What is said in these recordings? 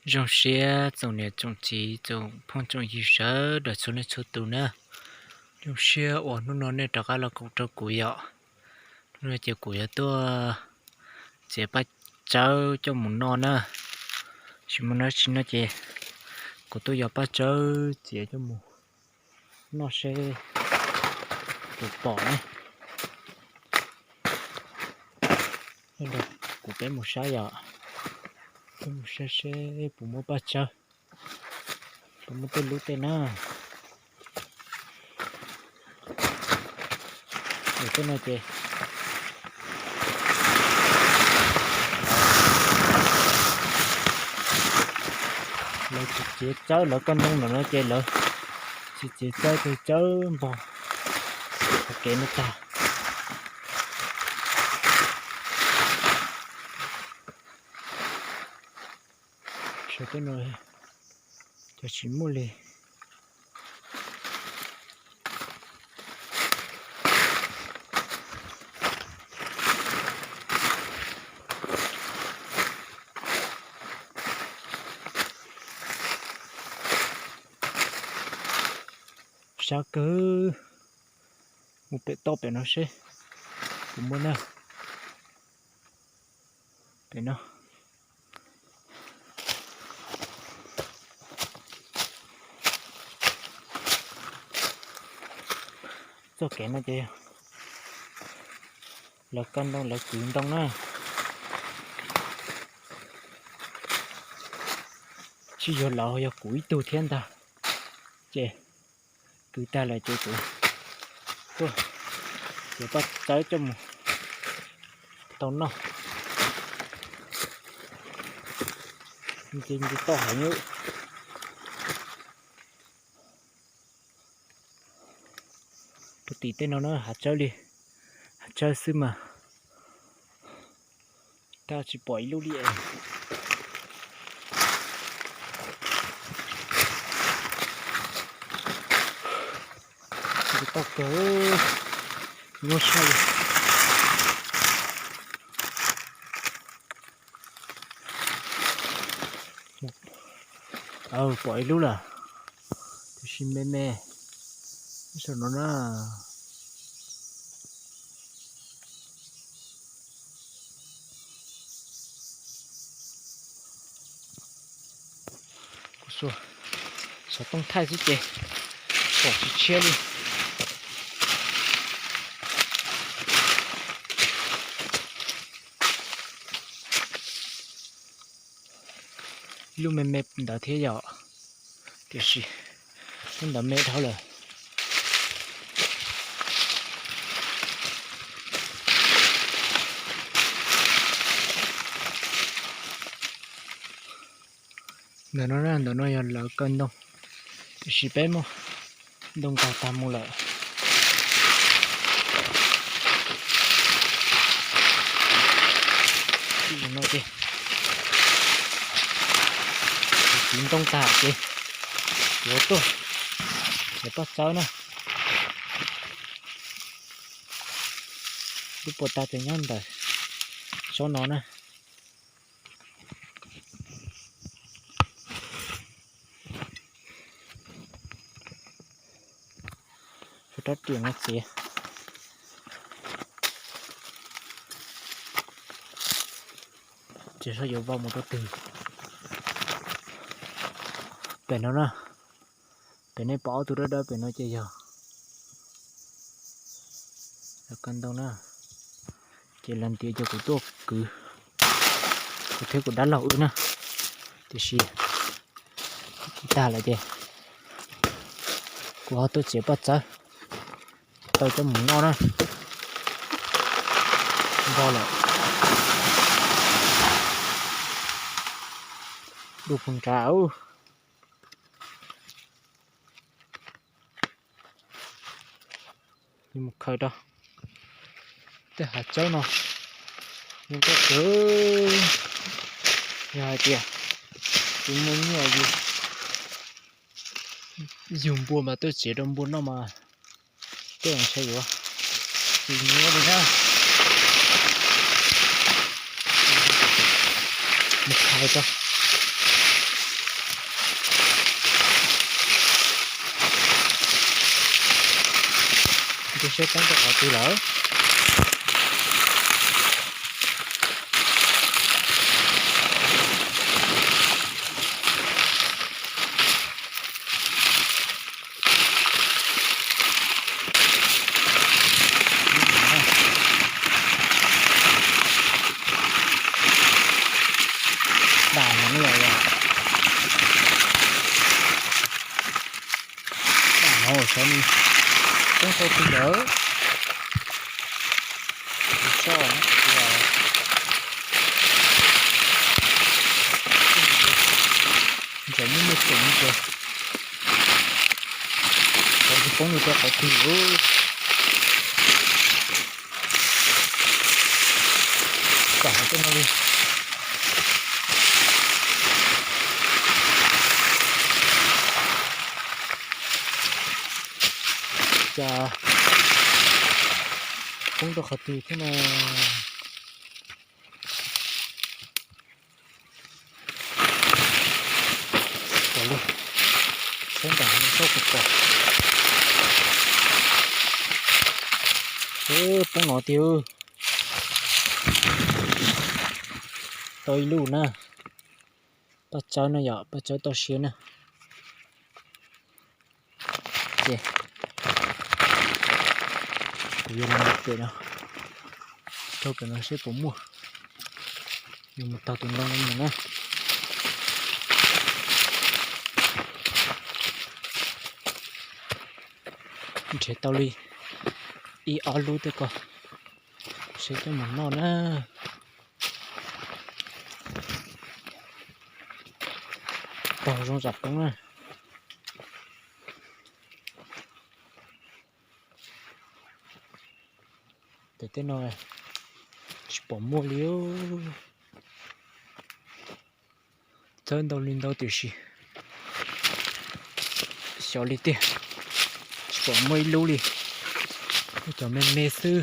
Zoo siab tsoom niam tsoom txiv tsoom phooj tsoom ywg sawv daws txhua leej txhua tus na. Zoo siab uas hnub no nej rov qab los koom rau kuv yom. Hnub no ces kuv yuav tuaj txiav paj tsawb coj mus noj na. Tsis muaj dab tsi no ces kuv tuaj yos paj tsawb txiav coj mus noj seb puas pom ne. Kuv peb mus saib yom, peb mus saib seb puas muaj paj tsawb, puas muaj tej lub tej na. Tej no ces lawv tsis txiav tsawb, lawv kaj ntoo ntawm no ces lawv tsis txiav tsawb, tsawb npog hauv kev no tag. Sawv tej no cov tsis muaj li. Sab kawg, mus pem toj pem no seb puas muaj na. Pem no txoj kev no ces lawv kaj ntoo lawv kwv ntoo na. Tsis yog lawv, yog kuv ib tug thiab ntag. Ces kwv tag lawm ces kuv tuaj txiav paj tsawb coj mus tau noj. Ces toj heev. Puag tim tej no na hav tsawb li, hav tsawb xwb mas tab tsis pom ib lub li. Toj kawg, nyuaj tshaj li. Pom ib lub lawm, tiam sis me me saum no na. Kuv xov tooj thaij xwb ces pom tsis tshiab li. Lub me me ntawd thiab yom, tiam sis lub ntawd me dhau lawm. Ntawm no, ntawm no yog lawv kaw ntoo, tiam sis peb muab ntoo nkaug tag mus lawm. Tim no ces kwv ntoo tag ces yuav tuaj txiav paj tsawb na. Lub puas tas ces nyob ntawm tsob no na. Rab riam no txiav, ces seb yuav vau mus rau twg. Pem no na, pem nej pom ob tug dawb dawb pem no ces yog lawv kaw ntoo na. Ces lawv ntiav ces kuv tuaj kwv, kuv thiab kuv dab laug wb na. Tiam sis kwv tag lawm ces kuv ho tuaj txiav paj tsawb tau coj mus noj na. Npog lawm, dub pug nrad. Mus khaws rau tej hav tsawb no, zoo nkauj kawg. Yog hais tias kuv muaj nyiaj yug npua mas tuaj txiav rau npua noj mas tej ntshai yuav tsis nyiam li na. Mus khaws rau Cia seb poob rau qhov twg lawm. Dam no ne yom, dam no xyov nws poob rau twg lawm. Kuv soj no, ntxhov muaj muaj tseem ces xyov tsis poob nws rau qhov twg. Kom hauv tej no li. Cas poob rau qhov twg thiab no. Pom li, saib nram no xauj puas pom. Poob no tiag. Tau ib lub na. Paj tsawb no yom, paj tsawb toj siab na. Ces kuv yuav los mus pem no, raug pem no seb puas muaj. Yuav mus taug tus ntoo no mus na. Nrhiav tau li ib ob lub tej ko, seb coj mus noj na. Taug zoo tsam poob na. Pem tej no tsis pom muaj li. Txawb ntau li ntau tiam sis xyov li tiag, tsis pom muaj ib lub li. Muaj cov me me xwb,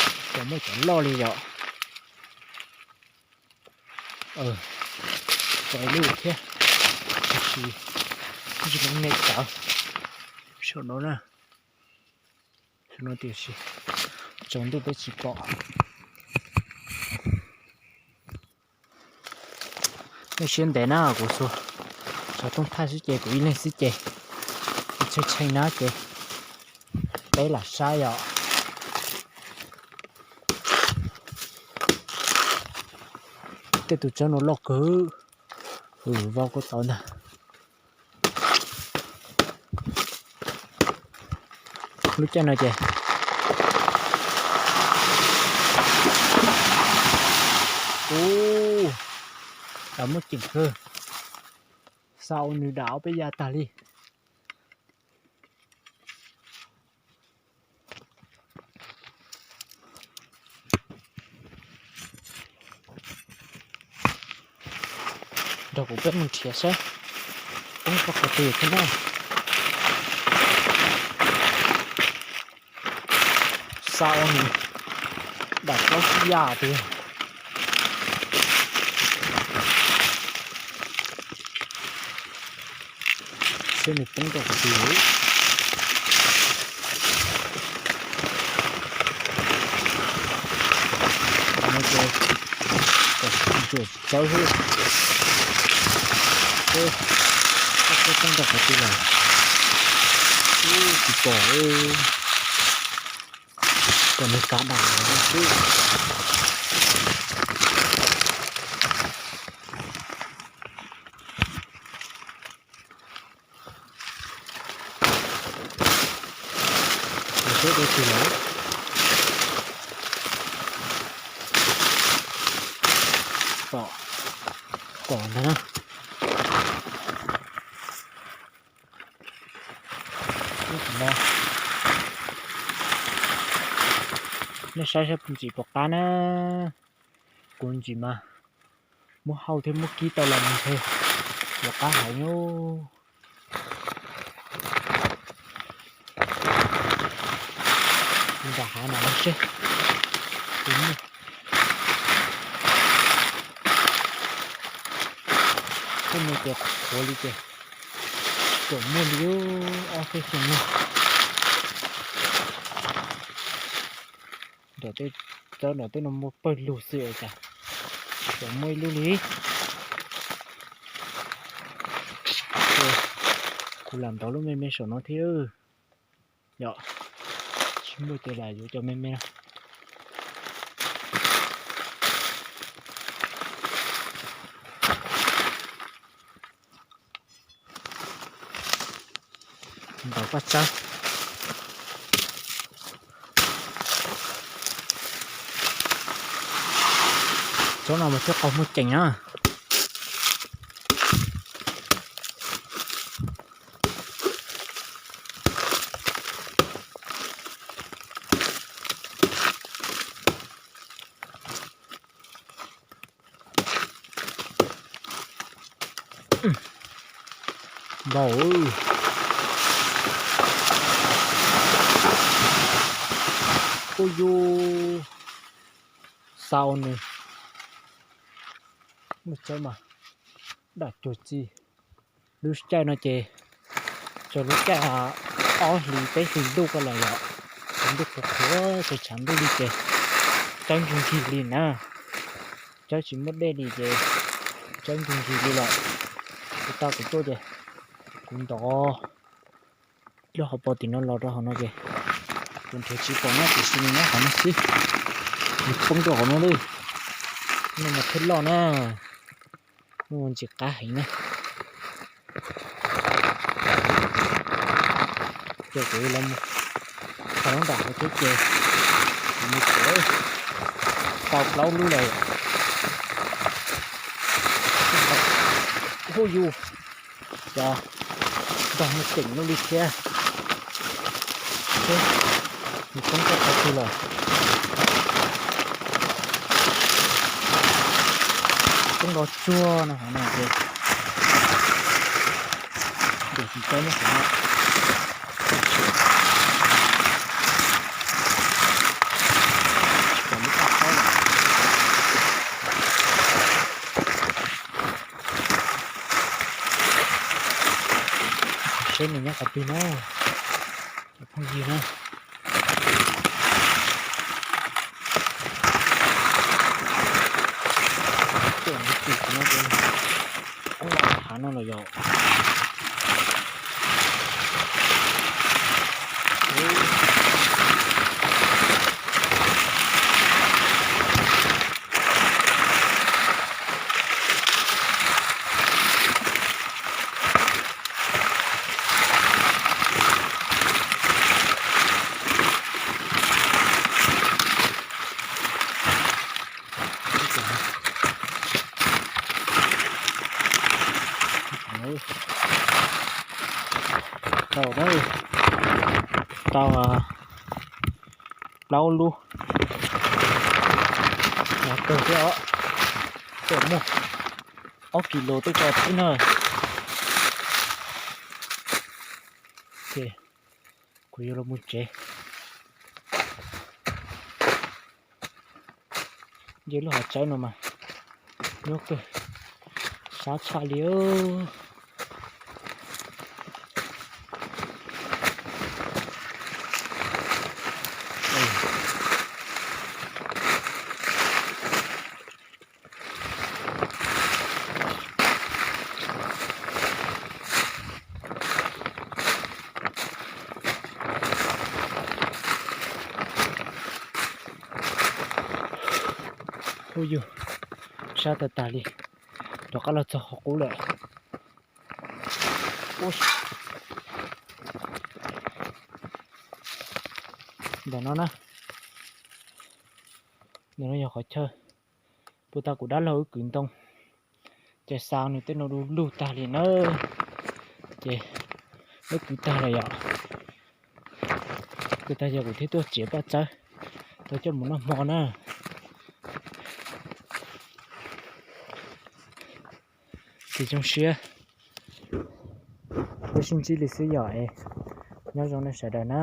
tsis pom muaj cov loj li yom. Pom ib lub thiab, tiam sis tsis me me tawv. Saum no na, saum no tiam sis tsaus ntuj peb tsis pom. Nej siab ntev na, kuv xav, xav rooj thaj xwb ces kuv ib leeg xwb ces kuv tshee tshee na ces peb lam saib yom. Tej tus tsawb no loj kawg, vau kua tod ntag. Lub caij no ces, ub, lawv muaj ceem kawg, xa ua nws dam ob peb yav tag li. Nrog kuv peb mus nrhiav saib poob rau qhov twg thiab na. Xa ua nws dam plaub tsib yav tiag. Seb nws poob rau qhov twg. Ntsuam tsawb xwb. Seb poob rau qhov twg lawm. Tsis pom, pom nws kav dam xwb. Seb dua twg lawm. Pom, pom ntag na. Nej saib saib puas ntsim puas qab na. Kuv ntsim mas muab hau thiab muab kib tau los mus ntshe yuav qab heev. Nram hav no seb puas muaj. Tej no ces qhuav li ces tseem muaj li ob peb xyoos no. Nram tej txawb nram tej no muaj pawg lug xwb ua cas tsis pom muaj ib lub li. Kuv lam ntaus lub me me saum no thiab. Yog tsis muaj ces lam yuav cov me me no. Ntaus paj tsawb. Tsob no mas thiaj qaug muaj ceem na. Npaum. Ua yus, xau nws. Muaj tsob mas dam cuag txij. Lub caij no ces txog lub caij ob hlis peb hlis ntuj ko lawm yom, tshav ntuj qhuav qhuav ces tshav ntuj li ces tsawb nkig nkig li na. Tsawb tsis muaj dej li ces tsawb nkig nkig li lawm. Kuv tau kuv tuaj ces kuv ntov lub hauv paus tim no los rau hauv no ces kuv nrhiav tsis pom na, tiam sis nws nyob qhov no xwb. Nws poob rau hauv no lawm. No mas thiaj loj na. No mas ntxim qab heev na. Ces kuv los mus tau nram hauv thiab ces kuv mus tsev tau plaub lub lawm. Hu yus, cas nrog muaj ceem lub li thiab. Nws poob rau qhov twg lawm? Poob rau tsuag no hov no ces ntim tsis tau nyob qhov no. Tsis pom lub paj tsawb lawm. Seb nws nyob qhov twg na, cov phooj ywg na. Tuaj mus tim no ces poob los hav no lawm yom. Tau, tau plaub lub. Los kawg thiab os. Tseem muaj ob kis lus twb tau thiab na. Ces kuv yuav los mus tsev. Nce lub hav tsawb no mas nyuaj kawg, sab tshaj li. Hu yus, sab tag tag li, rov qab los txog qhov qub lawm. Ntawm no na, ntawm no yog qhov chaw puag ta kuv dab laug wb kwv ntoo, ces xa nws tej no du lug tag li na, ces wb kwv tag lawm yom. Kwv tag ces kuv thiaj tuaj txiav paj tsawb tau coj mus noj hmo na. Ces zoo siab, peb sib ntsib li xwb yom es, nyob zoo nej sawv daws na.